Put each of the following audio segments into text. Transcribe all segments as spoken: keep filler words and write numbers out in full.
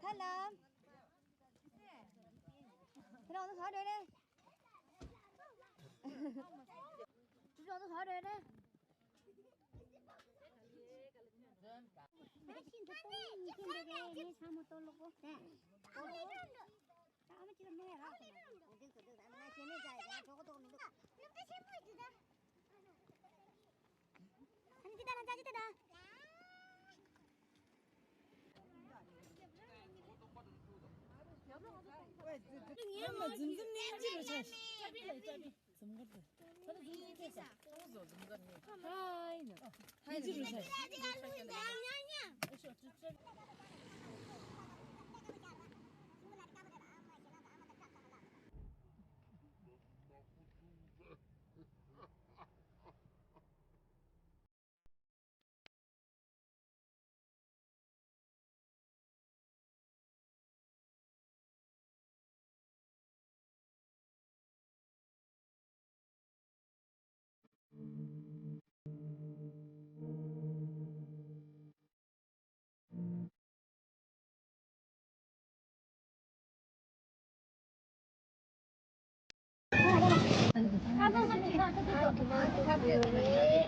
Hello. ཁྱེད་རང་ཚོ་ག་རེ་རེད། ཁྱེད་རང་ཚོ་ག་རེ་རེད།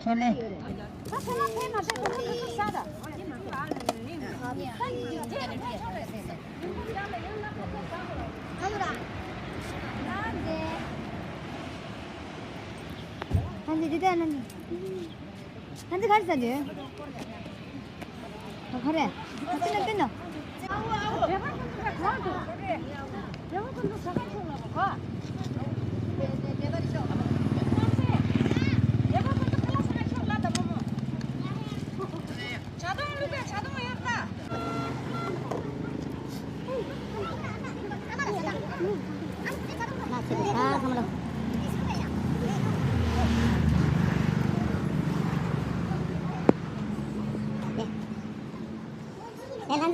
ཁ་རེ། ཁ་ཚིག་ལ་བསྟན་ནོ། ལྷན་རྒྱས་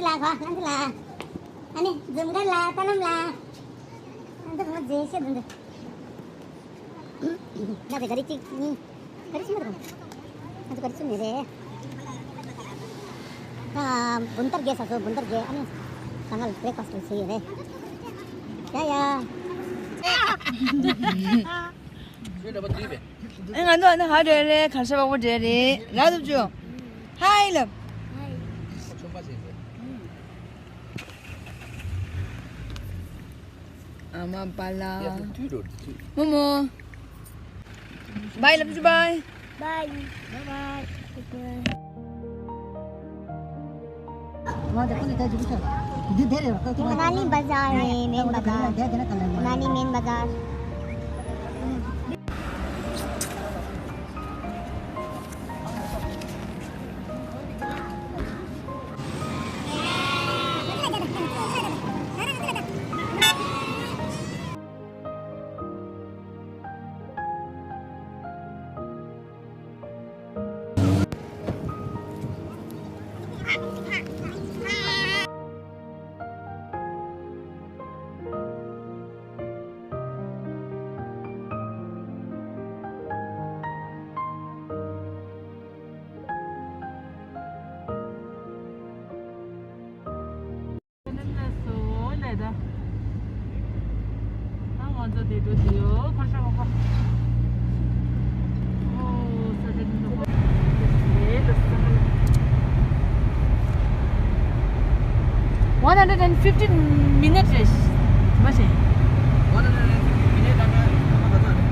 ལགས། ལྷན་རྒྱས་ལགས། ཨ་ནི་འཛུམ་དཀར་ལགས། ཏ་ལམ་ལགས། ཨ་འདི་ངོ་མཇལ་ཤེས་འདུག་འདི། ད་དེ་ག་རེ་གཅིག་གཉིས། ག་རེ་གཅིག་མ་རེད། ང་ཚོ་ག་རེ་གཅིག་མེད་རེད། ད་བུན་ཏར་རྒྱས་ཟ་སོ། བུན་ཏར་རྒྱས། ཨ་ནི་ད་ང་ལ་བྷི་རེག་ཕ་སི་ཊི་ཟེར་ཡོད་རེད། ཡ་ཡ། ཁྱོད་འདྲ་པོ་བསྡུས་པས། ཨེ་ང་ཚོ་ཨ་ནི་ཧ་འདྲ་རེད། གར་ཞབས་པགས་པོ་འདྲ་རེད། ར་ཐུབ་ཆུ། ཧའི་ལབ། ཆོམ་པ་བྱས་ཏེ། ཨ་མ་པ་ལ། ཡ་ཧུ་དུས་རོ་དུས། མོ་མོ། བའི་ལབ་ཆུ་བའི། Bye. Bye bye. Goodbye. Manali Bazaar है, main बाजार। मनाली मेन बाजार। One hundred and fifteen minutes རེད། མ་ཤེས། One hundred and fifteen minutes ད་ང་ད་ད།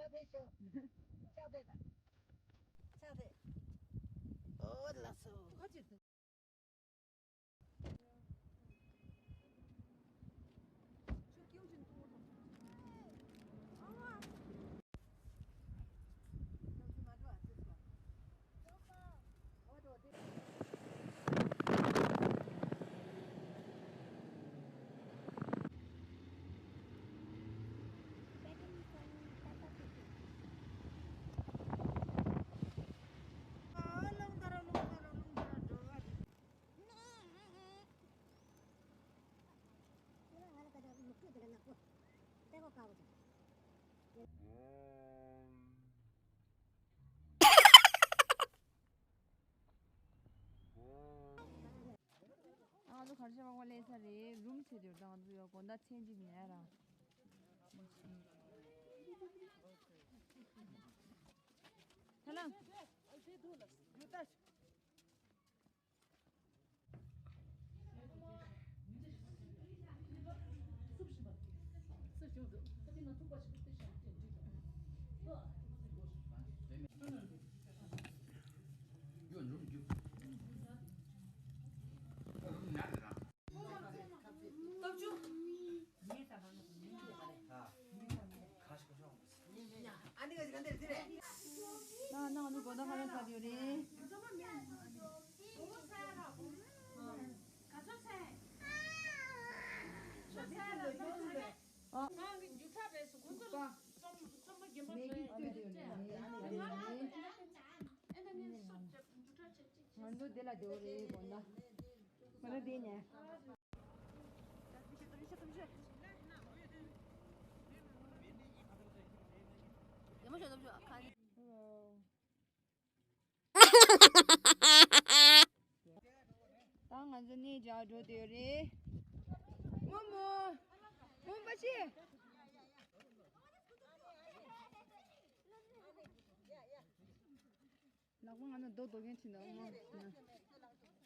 ཕྱག་དེ་ཕྱག་དེ་ཕྱག་དེ། ཨོ་ལགས་སོ། ང་ཚོ་གར་ཞབས་པ་ལས་ས་རེད། རུམ་བྱེད་དུས་ང་ཚོ་ཡོད་དགོང་དག་མཚན་གཅིག་ཉལ་ར། ཐ་ན། ན་ན་ནུ་གོ་ད་ཧ་ལ་ས་ཡོད་རེད། ཨ། ང་གི་རྒྱུ་ཁྲག་རེད་སུ་ཁོང་ཚོ་ལ་རྩོམ་རྩོམ་པ་རྒན་པ་མེ་གི་བཙོས་ཏེ་ཡོད་རེད། ང་ལ་ཨེ་ད་ནི་སོ་རྒྱུ་ཁྲག་ཆེ་ཆེ། ང་ཚོ་དེ་ལ་སྡོད་རེད་དགོངས་དག་ང་ཚོ་དེ་ནས། ད་ང་ཚོ་གནས་མཇལ་འགྲོ་དེ་རེད། རྨོ་མོ། རྨོ་པ་ཆེ། ལག་པ་ང་ཚོ་རྡོ་རྡོ་མཁན་ཁྲིད་འདུག་ཨང་། ད་ང་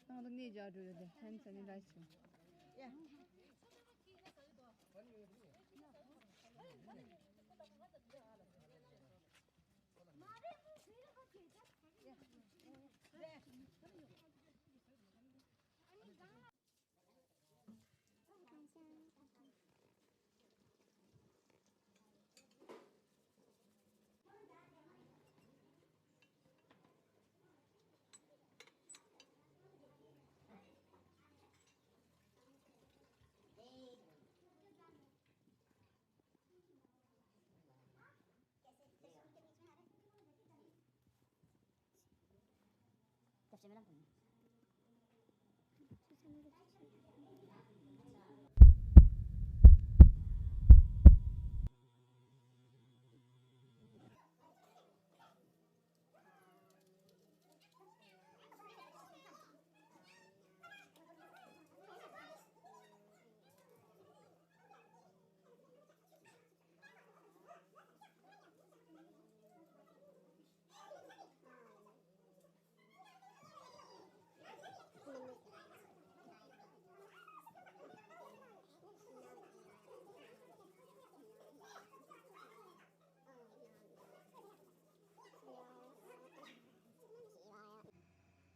ཚོ་གནས་མཇལ་འགྲོ་དེ་ཧན་ས་ནི་ལ་ཆེ། ཨ་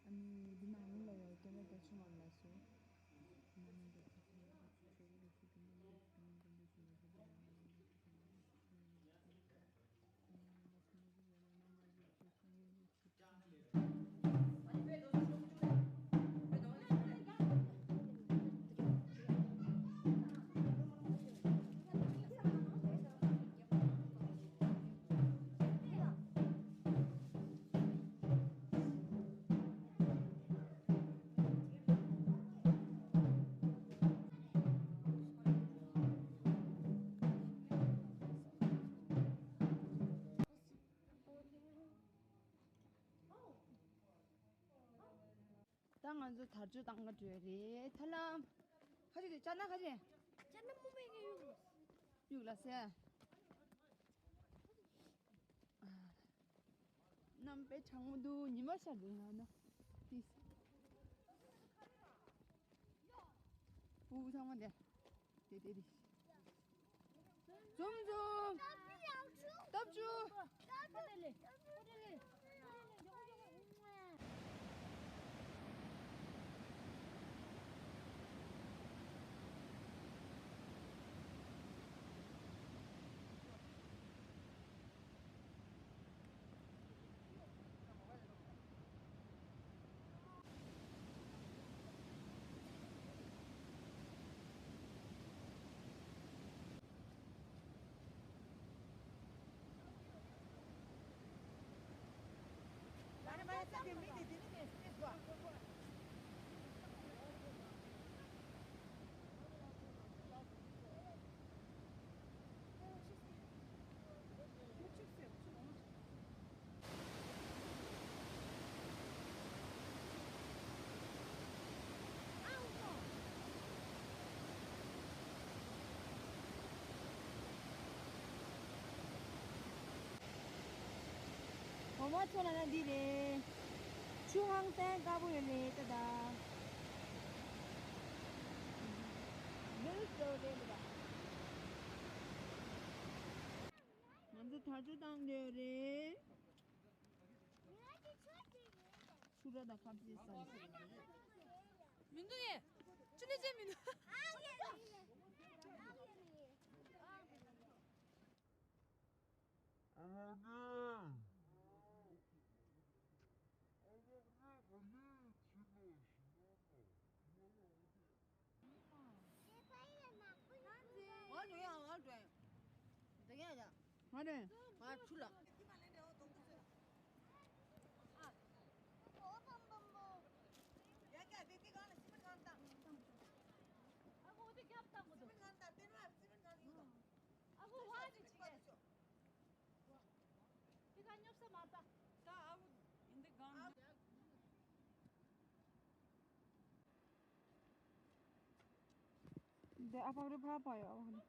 ནི་འདི་ནང་མི་ལ་ཡང་སྐད་ཆ་རྒྱག་ཆུང་བ་ལ་སོ། ད་ང་ཚོ་དར་ལྕོག་བཏང་ག་འགྲོ་ཡ་རེད། ཐར་ལམ། ཁ་ཅིག་དེ་ཅ་ན་ཁ་ཅིག་ཅ་ན་མོ་མེ་གི་ཡུག་ལ། ཡུག་ལ་སེ། ཨ། གནམ་དཔེ་གྲང་མོ་འདུག་ཉི་མ་ཤར་འདུག་ང་ན། ཏིས། ཕྲུ་གུ་ཚང་མ་འདི། དེ་དེ་དེ། འཛོམས་འཛོམས། སྟོབས་བཅུ། འོ་མ་ཚོ་ལ་ན་འདི་རེད། ཆུ་ཧང་སང་དཀར་པོ་ཡོད་རེད་ད་ད། ནུ་སོ་རེད་ད། ང་ཚོ་དར་ཆུ་བཏང་འདོད་རེད། ཆུ་ར་དང་ཁ་བྱེ་ས། མི་འདུག་ངས། ཆུ་ལས་ཅན་མི་འདུག་ང་ནུ་ཡང་ང་འགྲོ་ཡང་། འདི་ཡང་ཡང་། ང་ནས། ང་ཆུ་ལ། ཨ་ཁུ་དེ་རྒྱབ་བཏང་གོ་འདུག་ཨ་ཁུ་བ་ནི་ཅི་གས། དེ་ག་སྙོབ་ས་མ་པ། ད་ཨ་ཁུ་ཡིན་དེ་གང་། འདི་ཨ་ཕ་རི་ཕ་པ་ཡོ། ནི་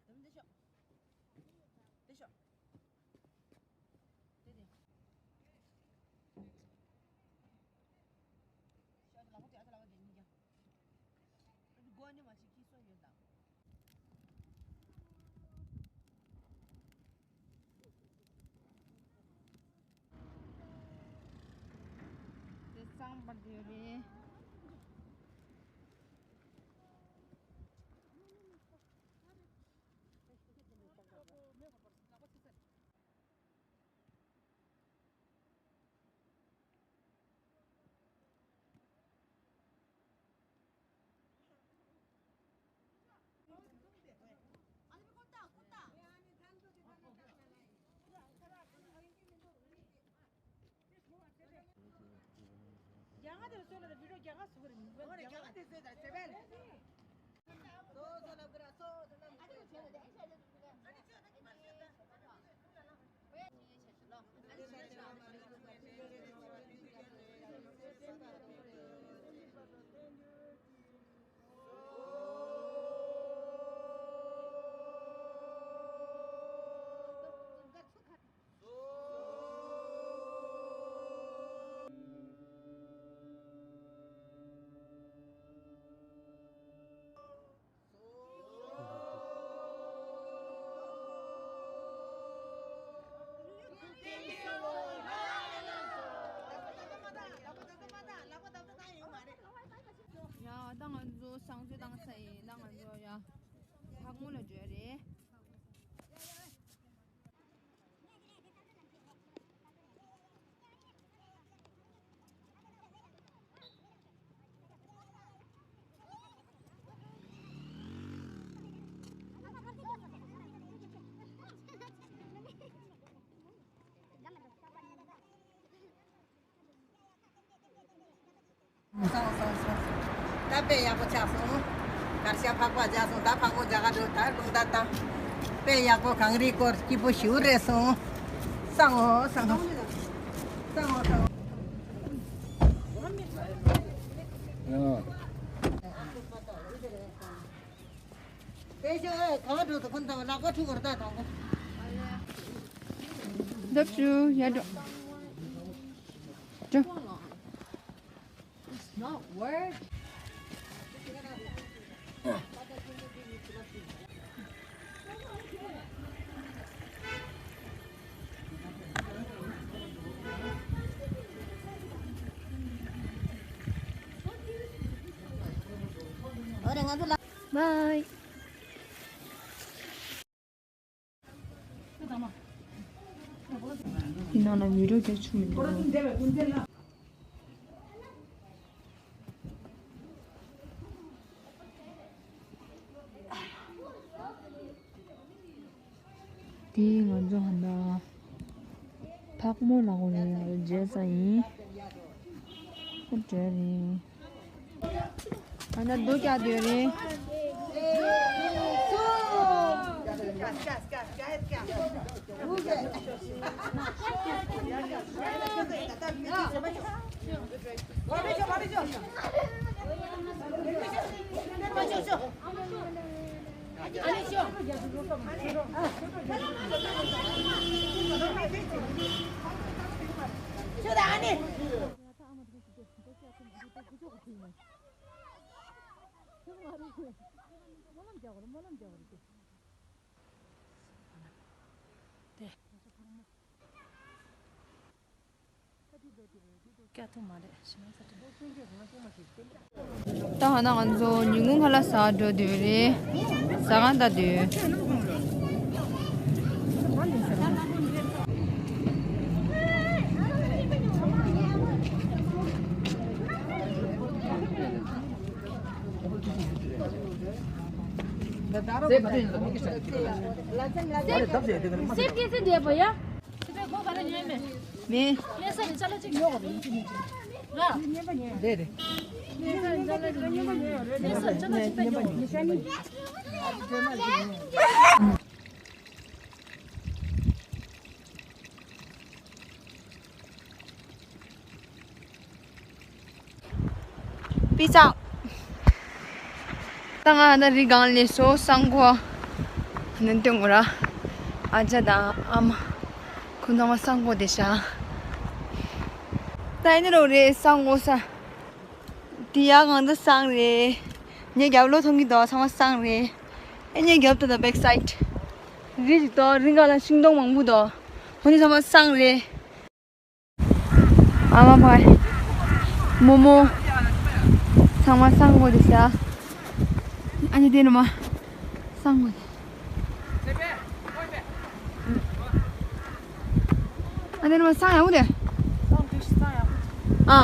སམ། དམ་འདི་ཤོག་འདི་ཤོག་དེ་དེ། ཤོག་ལག་པ་དེ་ཨ་ཅག་ལག་པ་དེ་གཉིས་ཀྱང་། ཨ་ཅག་སྒོ་ནི་མ་ཞིག་ཁྱི་སོ་ཡོད་དང་། དེ་གཙང་པར་དེ་རེད། རྒྱ་གར་དེ་བཟོས་ལ་བི་ཌིའོ་རྒྱ་གར་བཟོ་གི་རེད། རྒྱ་གར་དེ་བཟོས་ད་ཟེར་བས། ཡ་ད་ང་ཚོ་བཟང་སྤྱོད་བཏང་ས་ཡིན། ད་ང་ཚོ་ཡ་ཕག་མོ་ལ་འགྲོ་ཡ་རེད། དཔེ་ཡག་པོ་ཆགས་སོང་། གར་ཞ་ཕག་པ་རྒྱག་སོང་། ད་ཕག་མོ་རྒྱག་ག་འགྲོ། ད་རླུང་རྟ་བཏང་། དཔེ་ཡག་པོ། གངས་རིའི་སྐོར་སྐྱིད་པོ་ཞེ་པོ་རེད་སོང་། སང་ངོ་སང་ངོ་སང་ངོ་སང་ངོ། དཔེ་ཤོག་ཨེ། ག་བ་འགྲོ་དུ་ཁོན་དང་ལག་པ་འཁྲུ་གོར་ད་དང་གོ། འདབ་ཆུ་ཡར་འགྲོ། འགྲོ། Bye. འདི་ནང་ལ་ཡུ་རོ་རྒྱག་ཆུ་མི་འདུག་དེ་ང་ཚོ་ཧ་ན་ཕག་མོ་ལ་གོ་རེ་རྗེས་ས་ཡིན། ཨ་འདྲ་རེད། ཨ་ན་རྡོ་རྒྱག་འདོད་རེད། ད་ཧ་ན་ང་ཚོ་ཉིན་གུང་ཁ་ལག་ཟ་འགྲོ་འདོད་རེད། ཟ་ཁང་ད་འདོད། པི་ཙ། ད་ང་ད་རི་སྒང་ལ་སླེབས་སོང་། སང་གོ་ནན་ཏན་གོ་ར། ཨ་ཅག་དང་ཨ་མ་ཁོང་ཚང་མ་སང་གོ་བསྡད་ཤག་ད་ཨེ་ནི་རོ་རེད། སང་གོ་ས། དེ་ཡ་གང་ད་སང་རེད། ངའི་རྒྱབ་ལོགས་མཐོང་གི་འདུག་ཚང་མ་སང་རེད། ཨེ་ངའི་རྒྱབ་ད་ད་བེག་སའིཌ། རི་ཞིག་འདུག་རི་སྒང་ལ་ཤིང་སྡོང་མང་པོ་འདུག་ཁོང་ཚོ་ཚང་མ་སང་རེད། ཨ་མ་བའི་མོ་མོ། ཚང་མ་སང་གོ་བསྡད་ཤག་ཨ་ནི་དེ་ནི་མ་སང་གོ་བསྡད། ཨ་དེ་ནི་མ་སང་ཡག་པོ་རེད། ཨ།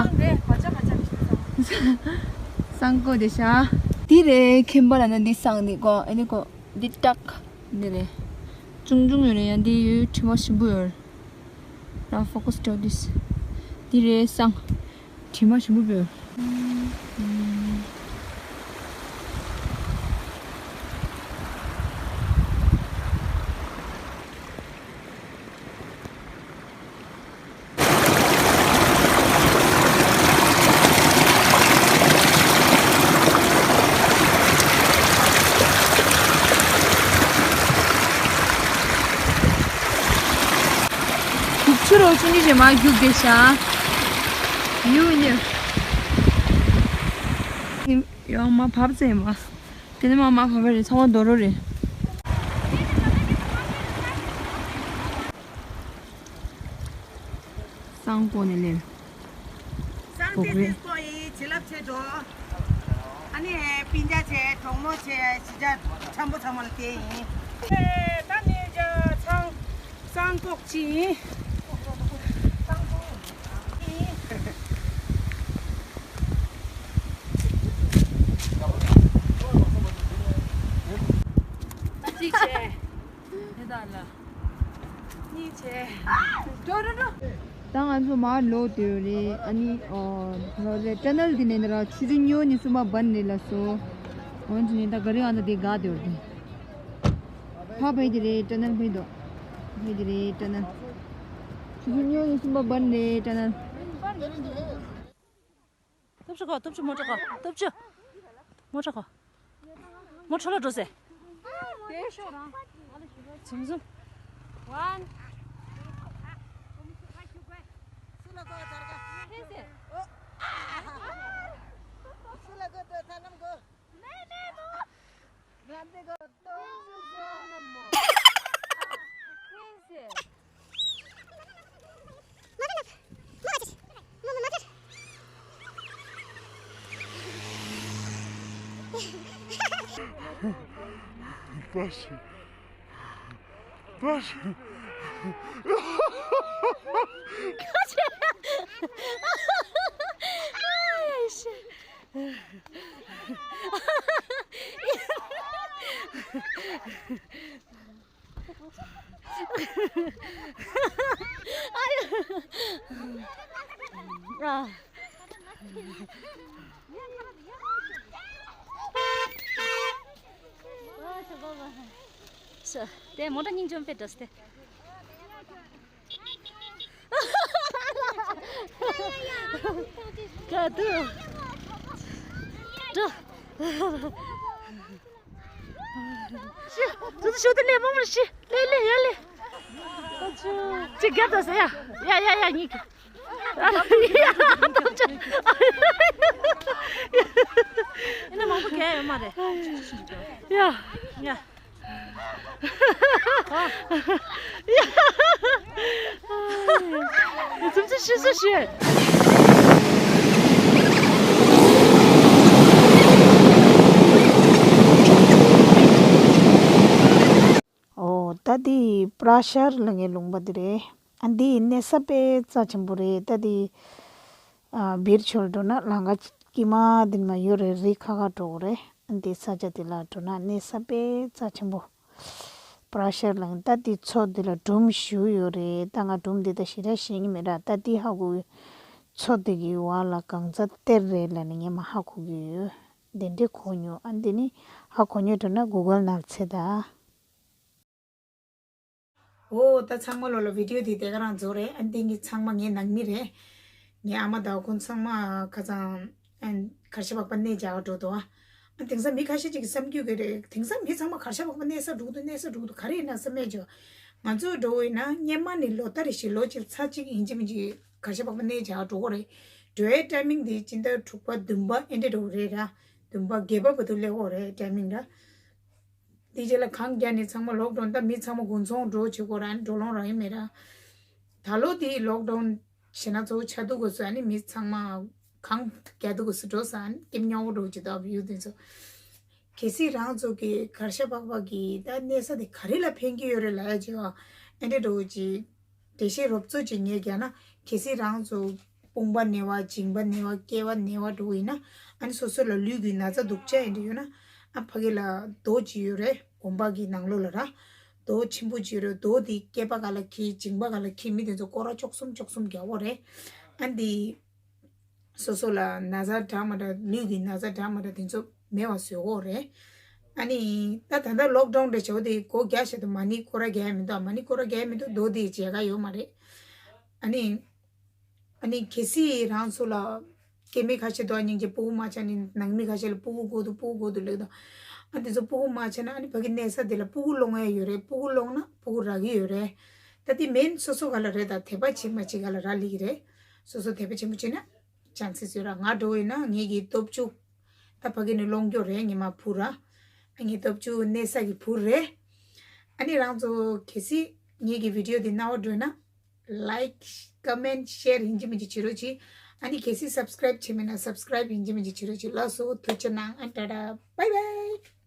སང་གོ་བསྡད་ཤག་འདི་རེད། ཁྱིམ་པ་ལ་ན་འདི་སང་འདི་གོ་ཨ་ནི་གོ་འདི་སྟག་འདི་རེད། ཆུང་ཆུང་ཡོད་རེད། ཡང་འདི་ཡོད་དྲི་མ་ཞིམ་པོ་ཡོད། Now focus to this. འདི་རེད་སང་། དྲི་མ་ཞིམ་པོ་ཡོད། རྒྱུག་ཆུ་རོ་ཆུང་ཆུང་ཞིག་མར་རྒྱུག་བསྡད་ཤག་ཡུ་ཡུ། ཡང་མ་བབས་ཚེ་མ། དེ་ནས་མ་མ་བབས་རེད། ཚང་མ་རྡོ་རོ་རེད། སང་གོ་ནས་ལེན། སང་གོ་རེད། བྱིན་རླབས་ཆེ་འགྲོ། ཨ་ནི་སྤུན་ཀྱག་ཆེ། གྲོགས་མོ་ཆེ། གཞིས་ཆགས་འཁྱམ་པོ་ཚང་མ་ལ་སྟེར་ཡིན། ཨེ་ད་ནི་ཇ་ཚང་སང་གོ་ཅི་ཡིན། གཅིག་བྱས། དེ་དག་ལ། གཉིས་བྱས། འགྲོ་འགྲོ་འགྲོ། ད་ང་ཚོ་མར་ལོག་དུས་རེད། ཨ་ནི་ཨོ་ལོ་རེད། ཊ་ནལ་དེ་ནས་ནི་ར་ཆུ་ཚོད་ཉི་ཤུ་ཉི་ཤུ་མ་བར་ནས་ལ་སོ། འོན་ཀྱང་ནི་ད་ག་རེ་ཨ་ན་དེ་དགའ་དེ་རེད། ཕ་བས་དེ་རེད། ཊ་ནལ་བས་དོ། བས་དེ་རེད། ཊ་ནལ། ཆུ་ཚོད་ཉི་ཤུ་ཉི་ཤུ་མ་བར་ནས་ཊ་ནལ། སྟོབས་ཆུ་ཁོ། སྟོབས་ཆུ་མོ་ཊ་ཁོ། སྟོབས་ཆུ། མོ་ཊ་ཁོ། མོ་ཊ་ལ་འགྲོ་ཟེར། དེ་ཤོག་རང་། ཚུམ་ཚུམ། ཝན། སུ་ལ་གོ་ཚར་ག་ཧེ་ཟེར། སུ་ལ་གོ་ཏོ་ཚ་ནམ་གོ། Паша. Паша. དེ་མོ་ཊ་སྙིང་རྗེ་མོ་དཔེ་འདྲ་སྟེ། ག་དུ། འགྲོ། ཤི། དུ་དུ་ཤོ་དུ་ལེ་མ་མར་ཤི། ལེ་ལེ་ཡ་ལེ། ཅི་རྒྱབ་ད་ཟེ་ཡ། ཡ་ཡ་ཡ་གཉིས་ཀྱི། ཡ་ཐམས་ཅད། ཡིན་ན་མང་པོ་གས་ཡོད་མ་རེད། ཡ། ཡ། ཚུམ་ཚུམ་ཤི་སུ་ཤི། ཨོ་ད་འདི་པྲ་ཤར་ལ་ངའི་ལུང་པ་འདི་རེད། ཨ་འདི་གནས་ས་དཔེ་རྩ་ཆེན་པོ་རེད། ད་འདི་ཨ་བིར་ཆོལ་འགྲོ་ན་ལམ་ཁ་དཀྱིལ་མ་འདི་མ་ཡོད་རེད། རི་ཁ་ཁ་འགྲོ་དགོས་རེད། ཨ་འདི་ས་ཆ་འདི་ལ་འགྲོ་ན་གནས་ས་དཔེ་རྩ་ཆེན་པོ། པྲ་ཤར་ལ་ད་འདི་མཚོ་འདི་ལ་སྒྲུང་ཞུ་ཡོད་རེད། ད་ང་སྒྲུང་འདི་ད་ཞེ་དྲག་ཤེས་ཀྱི་མེད་ར། ད་འདི་ཧ་གོ། མཚོ་འདི་གི་བར་ལ་གངས་རྫ་གཏེར་རེད་ལབ་ནས་ངས་མ་ཧ་གོ་གི་ཡོད། འདི་འདྲའི་གོ་མྱོང་། ཨ་འདི་ནི་ཧ་གོ་མྱོང་འགྲོ་ན་གུ་གལ་ནང་བཙལ་ད། ཨོ་ད་ཚང་མ་ལོ་ལ་བི་ཌིའོ་འདི་དེ་ག་རང་རྫོགས་རེད། ཨ་འདི་ངི་ཚང་མ་ངའི་ནང་མི་རེད། ངའི་ཨ་མ་དང་ཁོང་ཚང་མ་ཁ་སང་ཨ་གར་ཞ་བག་པ་གནས་རྒྱག་འགྲོ་འདུག་ཨ་དེང་སང་མི་ཁ་ཤས་ཅིག་གིས་བསམ་རྒྱུ་གི་རེད། དེང་སང་མི་ཚང་མ་གར་ཞ་བག་པ་གནས་ས་འགྲོ་གི་འདུག་གནས་ས་འགྲོ་གི་འདུག་ག་རེ་ཡིན་ན་བསམ་མེད་ཅོ། ང་ཚོ་འགྲོ་བས་ན་སྔན་མ་ནས་ལོ་ལྟར་རེ་བཞིན་ལོ་གཅིག་ཚར་གཅིག་ཡིན་གཅིག་མིན་གཅིག་གར་ཞ་བག་པ་གནས་རྒྱག་འགྲོ་གི་རེད། འགྲོ་བའི་ཊའི་མིང་དེ་སྤྱི་ཟླ་དྲུག་པ་བདུན་པ་ཨེ་འདྲ་འགྲོ་གི་རེད་ར། བདུན་པ་བརྒྱད་པ་བར་དུ་སླེབས་ཀྱི་རེད་ཊའི་མིང་ར། དེ་རྗེས་ལ་གངས་བརྒྱབ་ནས་ཚང་མ་ལོག་ཌའུན། ད་མི་ཚང་མ་དགུན་ཚོང་འགྲོ་བྱེད་དགོས་ར། ཨ་ནི་འགྲོ་ལོང་རག་གི་མེད་ར། ད་ལོ་དེ་ལོག་ཌའུན་བྱས་ན་གཙོ་བོ་ཆར་དུས་སྐབས་སུ་ཨ་ནི་མི་ཚང་མ་གངས་རྒྱག་དུས་སྐབས་སུ་འགྲོ་ས། ཨ་ནི་ཀེམ་ཉོ་འགྲོ་བྱེད་དུས་བིའུ་དེ་ཚོ། གལ་སྲིད་རང་ཚོ་གི་གར་ཞ་བག་པ་གི་ད་གནས་ས་དེ་ག་རེ་ལ་ཕན་གྱི་ཡོད་རེད་ལབ་ཡ་བྱས་པ་ཨེ་འདྲ་འགྲོ་ཅིག་འགྲེལ་བཤད་རོབ་ཙམ་ཅིག་ངས་རྒྱག་ན། གལ་སྲིད་རང་ཚོ་དཔུང་པ་ན་བ། མཇིང་པ་ན་བ། སྐེད་པ་ན་བ་འགྲོ་ཡིན་ན། ཨ་ནི་སོ་སོ་ལ་ལུས་ཀྱི་ན་ཚ་སྡུག་ཅག་ཡིན་འདྲ་ཡོད་ན། ཨ་ཕ་གི་ལ་རྡོ་ཅིག་ཡོད་རེད། གོམ་པ་གི་ནང་ལོགས་ལ་ར། རྡོ་ཆེན་པོ་ཅིག་ཡོད་རེད། རྡོ་དེ་སྐེད་པ་སྒང་ལ་འཁྱེར། མཇིང་པ་སྒང་ལ་འཁྱེར། མི་དེ་ཚོ་སྐོར་ར་བཅུ་གསུམ་བཅུ་གསུམ་རྒྱག་གི་རེད། ཨ་འདི་སོ་སོ་ལ་ན་ཚ་འདྲ་མ་འདྲ། ལུས་ཀྱི་ན་ཚ་འདྲ་མ་འདྲ་དེ་ཚོ་མེད་པ་བཟོ་གི་རེད། ཨ་ནི་ད་ད་ལྟ་ལོག་ཌའུན་འདྲ་བྱས་པ་དེ་སྒོ་རྒྱག་བྱས་དུས་མ་ཎི་སྐོར་ར་རྒྱག་ཡ་མི་འདུག་མ་ཎི་སྐོར་ར་རྒྱག་ཡ་མི་འདུག་རྡོ་དེ་མཇལ་ཁ་ཡོད་མ་རེད། ཨ་ནི་ཨ་ནི་གལ་སྲིད་རང་ཚོ་ལ་སྐྱེ་དམན་ཁ་ཤས་འདུག་སྙིང་རྗེ། སྤུ་གུ་མ་ཆགས་ནས་ནང་མི་ཁ་ཤས་ལ་སྤུ་གུ་དགོས་འདུག་སྤུ་གུ་དགོས་འདུག་ལབ་འདུག་ཨ་དེ་ཚོ་སྤུ་གུ་མ་ཆགས་ན་ཨ་ནི་ཕ་གི་གནས་ས་དེ་ལ་སྤུ་གུ་སློང་ཡ་ཡོད་རེད། སྤུ་གུ་སློང་ན་སྤུ་གུ་རག་གི་ཡོད་རེད། ད་དེ་མིན་སོ་སོ་ག་ལ་རེད། ད་དད་པ་བྱེད་མ་བྱེད་ག་ལ་རག་ལས་ཀྱི་རེད། སོ་སོ་དད་པ་ཆེན་པོ་བྱེད་ན་ཅང་སྲིད་བཟོས་ར། ང་འགྲོ་བས་ན་ངེད་ཀྱི་སྟོབས་ཆུ་ད་ཕ་གི་ནས་སློང་རྒྱུ་རེད། ངེད་མ་བུ་ར། ཨ་ངའི་སྟོབས་ཆུ་གནས་ས་གི་བུ་རེད། ཨ་ནི་རང་ཚོ་གལ་སྲིད་ངེད་ཀྱི་བི་ཌིའོ་འདི་རྣ་བར་འགྲོ་ན། ལའིཀ། ཀོ་མེནཊ། ཤེར་ཡིན་གཅིག་མིན་གཅིག་བྱེད་རོགས་གྱིས། ཨ་ནི་གལ་སྲིད་སབ་སི་ཀ་རའིབ་བྱས་མེད་ན་སབ་སི་ཀ་རའིབ་ཡིན་གཅིག་མིན་གཅིག་བྱེད་རོགས་གྱིས། ལགས་སོ། ཐུགས་རྗེ་གནང་། ཨ་ཊ་ཊ། བྷའི་བྷའི།